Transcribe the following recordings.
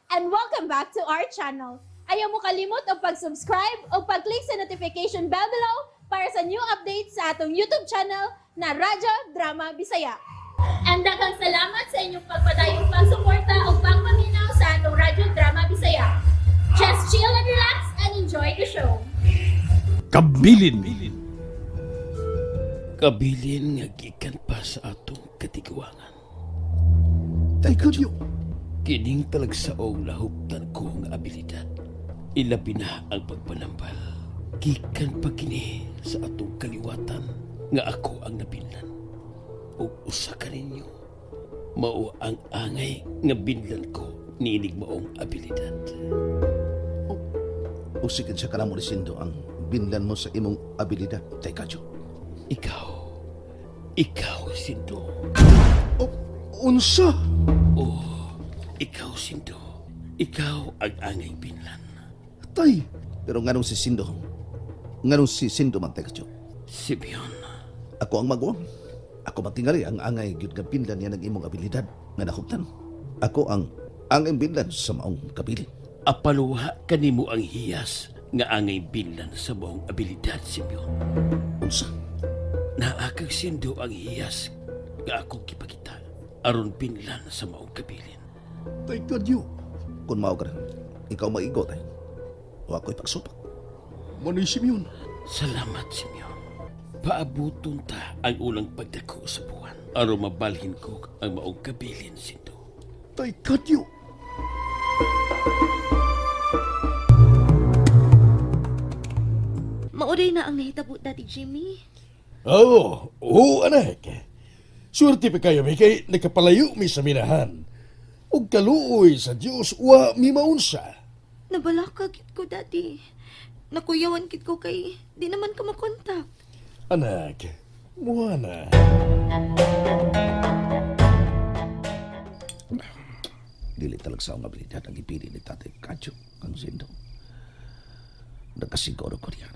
And welcome back to our channel. Ayaw mo kalimot og pag-subscribe o pag-click sa notification bell below para sa new updates sa atong YouTube channel na Radyo Drama Bisaya. And daghang salamat sa inyong pagpadayong pagsuporta o pagpaminaw sa atong Radyo Drama Bisaya. Just chill and relax and enjoy the show. Kabilin. Kabilin nga gikan pa sa atong katiguangan. Tay Kadyo. Kining talagsaong nahuptan ko nga abilidad. Ilabi na ang pagpanambal. Gikan pa kini sa atong kaliwatan nga ako ang nabinlan. Ug usa ka ninyo, mao ang angay nga binlan ko niinig maong abilidad. O sige siya ka na mo ni Sindo ang binlan mo sa imong abilidad, Tay Kadyo. Ikaw, ikaw, Sindo. O, unsa? Oh, ikaw, Sindo. Ikaw ang angay binlan. Tay! Pero nganong si Sindo? Nganong si Sindo man, Tay Kadyo? Simeon, Ako ang maguwang. Ako matingali ang angay gyud nga binlan niya ng imong abilidad nga nahuptan. Ako ang angay binlan sa maong kabilin. Apaluha kanimo ang hiyas nga angay binlan sa maong abilidad, Simeon. Unsa? Naa kang Sindo ang hiyas nga akong gipakita aron binlan sa maong kabilin. Tay Kadyo. Kung mao ka na, ikaw maigo, tay. O ako'y pagsupak. Manoy Simeon. Salamat, Simeon. Paabuton ta ang ulang pagdako sa buwan aron mabalhin ko ang maong kabilin, Sindo. Tay Kadyo. Mauday na ang nahitabo, Daddy Jimmy. Oo, oo anak. Swerte pa kayo mi kay nakapalayo mi sa minahan. Ug kaluoy sa Dios wa mi maunsa. Nabalaka gid ko, Daddy. Nakuyawan gid ko kay di naman ka makontak. Anak, muha na. Dili talagsa ang abilidad ang ipili ni Tatay Kadyo kang Sindo. Nagkasiguro ko niya.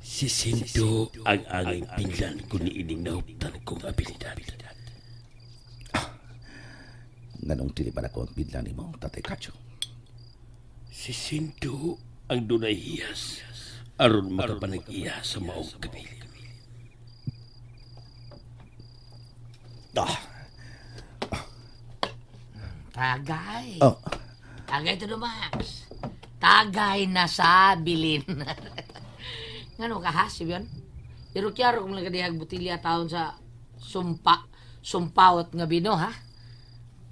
Si Sindo ang angay binlan ko niining nahuptan kong abilidad. Nganong dili ba ako ang binlan nimo, Tatay Kadyo? Si Sindo ang dunay hiyas aron makapanag-iya sa maong kabilin. Ah, Tagay. oh, Tagay to Max. Tagay na sa bilin. Ngano ka ha, Simeon? Pero kyaro kung nagadihag butilya taon sa sumpa, sumpawot nga bino, ha?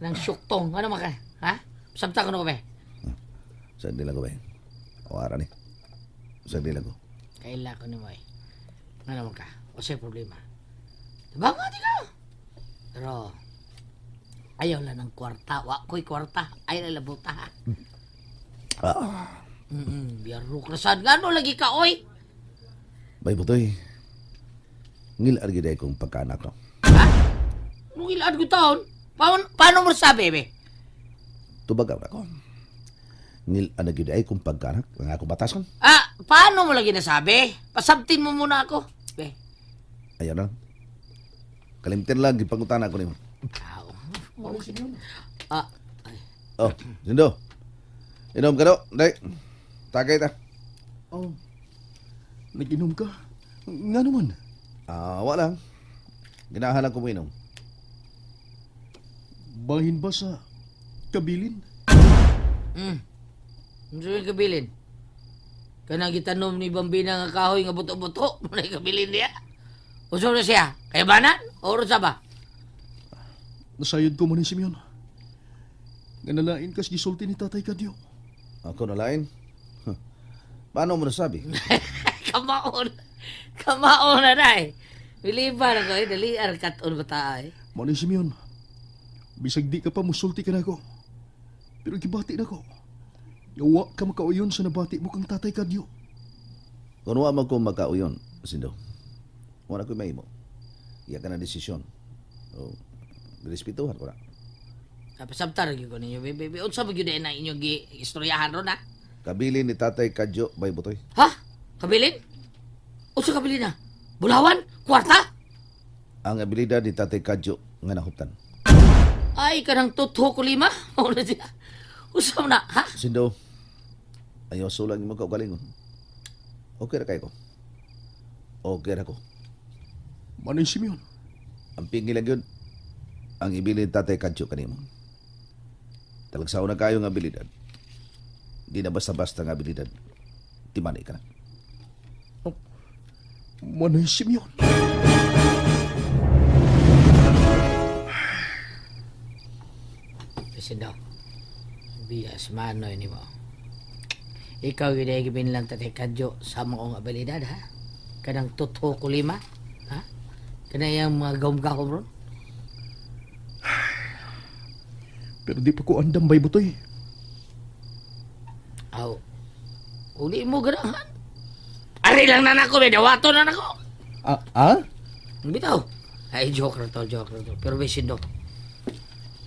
Nang syuktong. Ano maka, ha? Samta ko na ko, be. Saan nila ko ba? O ara ni. Saan nila ko? Kaila ko ni mo, eh. Ano man ka? O sa'yo problema. Diba nga, di ka? Pero, ayaw lang ng kwarta. Wa ko'y kwarta. Ayaw lang labuta, ha? Ah, Biyaro ka saan. Gano lagi ka, oy? Bay butoy. Ngil argi day kong pagkaanak no. Ha? Nung ilaan ko taon, paano mo sabi, be? Tubagaw na ko. Ngil anag gyud ay kong pagkaanak ang akong batasan. Ah, paano mo lagi nasabi? Pasabtin mo muna ako. Be. Ayaw na. Kalimtin lang gipangutana ko nimo. Aw. Ah, ay. Oh, Sindo. Inom ka do. Day. Tagay ta. Oh. Nag-inom ka? Nga naman. Ah, wala lang. Ginahan lang ko mo inom. Bahin ba sa kabilin? Ano yung kabilin? Kanang gitanom ni Bambina nga kahoy nga buto-buto. Muna yung kabilin niya. Uso na siya. Kaya ba na? Oras ba? Nasayod ko man ni Simeon. Nga nalain kas gisulti ni Tatay Kadyo. Ako na lain. Huh. Paano mo nasabi? Kamaon. Kamaon na na eh. Biliban ako eh. Dali, arkaton ba ta eh. Manoy Simeon, bisag di ka pa musulti ka na ako. Pero gibati na ko. Yawa ka makauyon sa nabati mo kang Tatay Kadyo. Kung wa man ko magkauyon, Sindo. Wala ko'y mahimo. Iya ka na desisyon. O, respetuhan ko na. Pasabtar gyud ko ninyo, baby. Baby, unsa ba gyud na inyong gi istoryahan ron ha? Kabilin ni Tatay Kadyo, bay butoy. Ha? Kabilin? Unsa kabilin na? Bulawan? Kwarta? Ang abilidad ni Tatay Kadyo nga nahuptan. Ay, kanang tutho ko lima. Mao na siya. Usa man na, ha? Sindo, ayaw sulang imong kaugalingon. Okay ra kay ko. Okay ra ko. Manoy Simeon. Ang pingi lang yun, ang ibilin tatay Kadyo kanimo. Talagsaon na kayo ng abilidad. Di na basta-basta ng abilidad. Timani ka na. Manoy Simeon. Kasi daw, bias manoy ni mo. Ikaw yun ay gibin lang tatay Kadyo sa maong abilidad, ha? Kanang tutho ko lima, ha? Kanang mga gahom-gahom ron. Pero di pa ko andam bay butoy. Aw, uli mo ganahan. Ari lang na nako, may dawato na nako. Ah, ah? Bitaw. Ay, joke ra to, joke ra to. Pero besin do.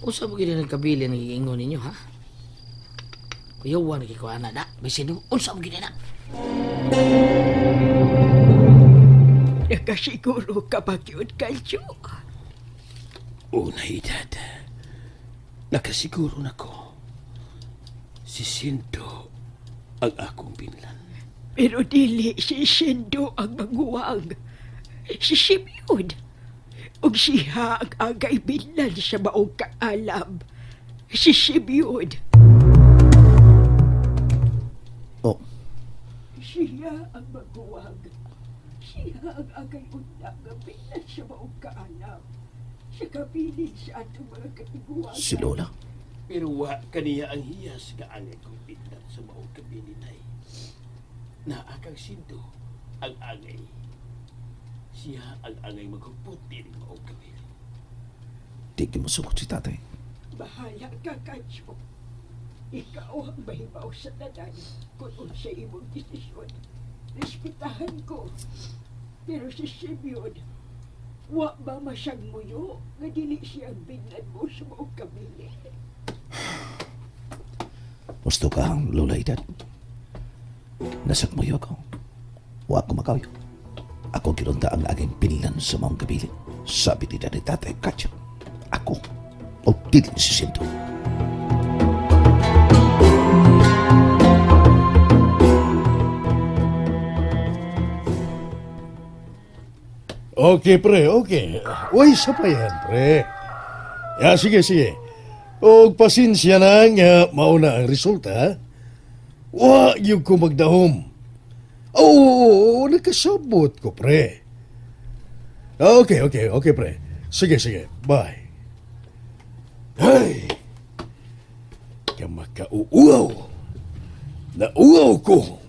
Usa mo gini nagkabili nag-iingon ninyo, ha? Kuyawan kay ko ana da. Besin do, unsa mo gini na? Nakasiguro ka ba yun, Kalyo? Una edad. Nakasiguro na ko. Si Sindo ang akong binlan. Pero dili si Shendo ang manguwang. Si Simeon. Ug siya ang agay bilan sa maong kaalam. Si Simeon. Oh, Siya ang maguwag. Siya ang agay unta nga bilan sa maong kaalam. Sa kabilin sa atong mga katiguangan. si Lola. Pero wa kaniya ang hiyas nga angay kong binlan sa maong kabilinay. Naa kang Sindo ang angay. Siya ang angay maghupot diri maong kabilin. Di mo sugot si tatay. Bahala ka, Kadyo. Ikaw ang mahibaw sa tanan kung unsa imong desisyon. Respetahan ko. Pero si Simeon, wa ba masyang muyo nga dili siya ang binlan mo sa maong kabili? Gusto ka, Lola Edad. Nasakmoyo ako. Wa ko makauyo. Ako girunta ang aging pinlan sa maong kabilin. Sabi ni Daddy Tatay Katyo. Ako. O dili si Sindo. Okay, pre, okay. Uy, sa pa yan, pre. Ya, sige, sige. Og pasensya na nga mauna ang resulta. ha? Wa yung ko magdahom. Oo, oo, oo, nakasabot ko, pre. Okay, okay, okay, pre. Sige, sige. Bye. Ay! Kamakauuaw. Nauaw ko.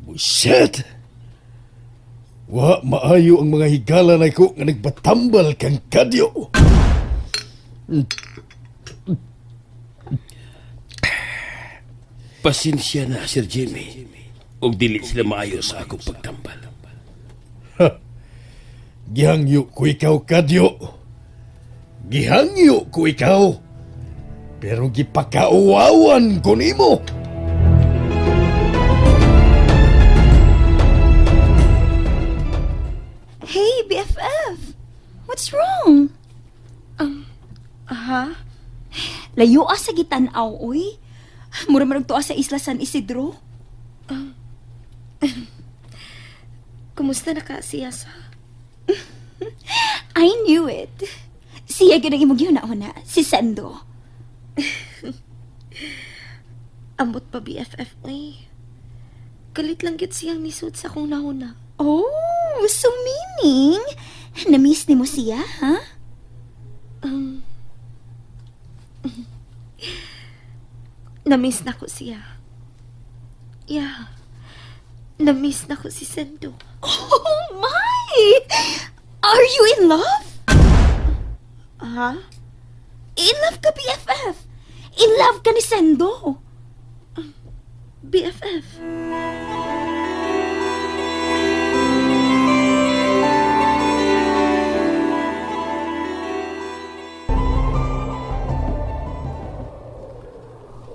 Buset! Wa maayo ang mga higala na ko nga nagbatambal kang kadyo. Pasensya na, Sir Jimmy. Og dili sila maayo sa akong pagtambal. Gihangyo ko ikaw kadyo. Gihangyo ko ikaw. Pero gipakauwawan ko nimo. Hey, BFF! What's wrong? Aha. Layo sa gitanaw, oy. Mura man og tuwa sa Isla San Isidro. Kumusta na ka, siyasa? I knew it. Siya gyud ang imong gihuna-huna, si Sendo. Ambot pa BFF, uy. Galit lang gyud siyang nisud sa akong nahuna. Oh, so meaning, na-miss nimo siya, ha? Namiss na ko siya. Yeah. Namiss na ko si Sendo. Oh my! Are you in love? Aha? In love ka, BFF! In love ka ni Sendo! BFF.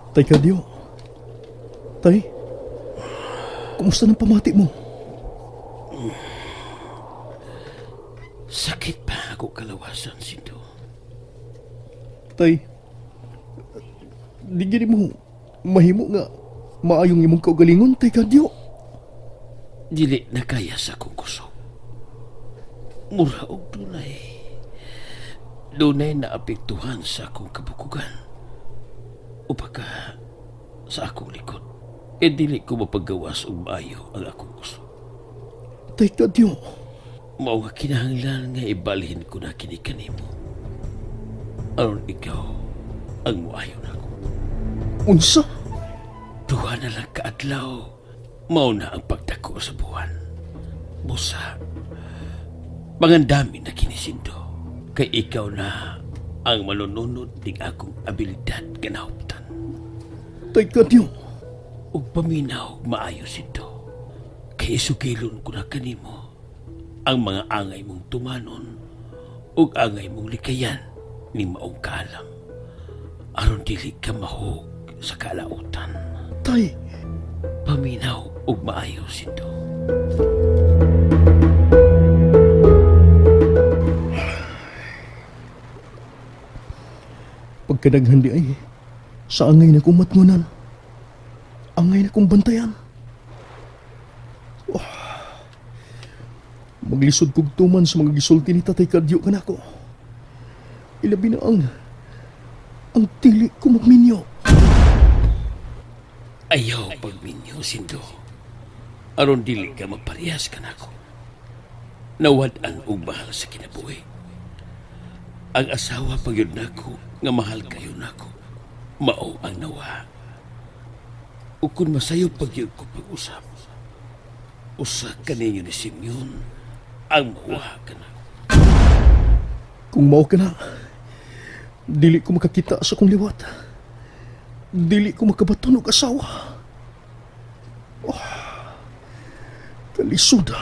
Tay kadyo. Tay. Kumusta ng pamati mo? Sakit pa ako kalawasan, Sindo. Tay, di gini mo mahimo nga maayong imong kaugalingon, Tay Kadyo. Dili na kaya sa akong kusog. Mura og dunay. Dunay na apektuhan sa akong kabukugan. O baka sa akong likod. E dili ko mapagawas og maayo ang akong kusog. Tay Kadyo, Mao nga kinahanglan nga ibalhin ko na kini kanimo. Aron ikaw ang muayo nako. Unsa? Duha na lang kaadlaw. Mao na ang pagdako sa buwan. Busa, pangandami na kinisindo. Kay ikaw na ang malununod ning akong abilidad kanahuptan. Tay Kadyo, Ug paminaw maayo sindo. Kay isugilon ko na kanimo ang mga angay mong tumanon ug angay mong likayan ning maong kaalam. Aron dili ka mahug sa kalautan. Tay, Paminaw ug maayo sindo. Pagkadaghan di ay, sa angay na kong matngunan. Angay na kong bantayan. Oh. Maglisod kog tuman sa mga gisulti ni Tatay Kadyo kanako. Ilabi na ang tili ko magminyo. Ayaw pagminyo sindo. Aron dili ka maparehas kanako. Nawad-an og mahal sa kinabuhi. Ang asawa pagyud nako nga mahal kayo nako. Mao ang nawa. Ug kun masayo pagyud ko pag-usap, usa kaninyo ni Simeon ang mauha kanako. Kung mao ka na, dili ko makakita sa kong liwat. Dili ko makabaton og asawa. Oh, kalisod.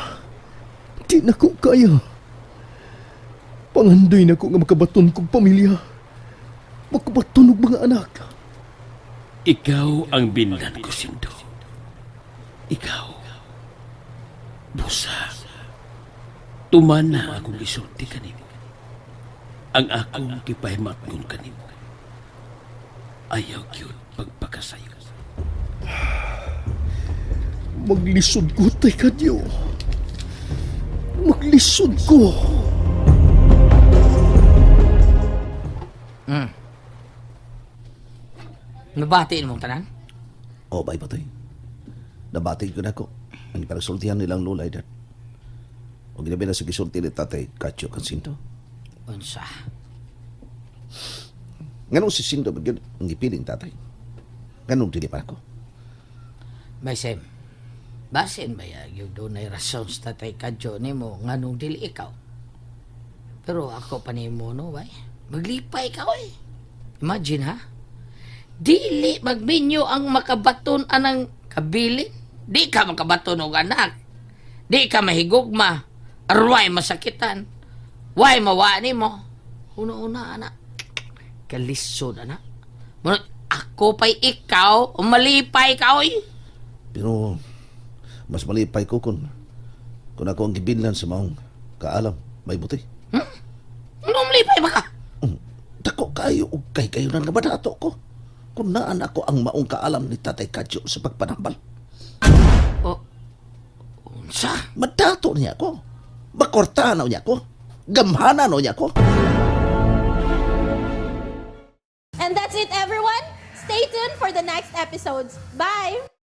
Di na ko kaya. Pangandoy na ko nga makabaton kog pamilya. Makabaton og mga anak. Ikaw ang binlan ko, Sindo. Ikaw. Busa. Tuman na akong gisulti kanimo. Ang akong gipahimatngon kanimo. Ayaw gyud pagpakasayo. Maglisod ko, Tay Kadyo. Maglisod ko. Nabati mong tanan? O, bay patoy. Nabati ko na ko. Ang ipagsultihan nilang lulay dad. O ginabi na sa gisulti ni Tatay Katyo kan Sindo. Unsa? Nganong si Sindo ba gyud ang gipiling tatay? Nganong dili pa ako? Baysem, basin ba ya yung dunay rason sa Tatay Kadyo nimo nganong dili ikaw? Pero ako pa nimo no, bay. Maglipay ka oy. Imagine ha? Dili magminyo ang makabaton anang kabilin. Di ka makabaton og anak. Di ka mahigugma. Arway masakitan. Way mawa nimo. Una-una anak. Kalisod anak. Muna, ako pa'y ikaw, malipay ka oy. Pero mas malipay ko kung ako ang gibinlan sa maong kaalam, may buti. Ano malipay ba ka? Dako kayo og kay kayo na nga dato ko. Kung naan ako ang maong kaalam ni Tatay Kadyo sa pagpanambal. O, unsa? Madato niya ako. Makortanaw niya ako. Gamhana niya ako. And that's it, everyone. Stay tuned for the next episodes. Bye!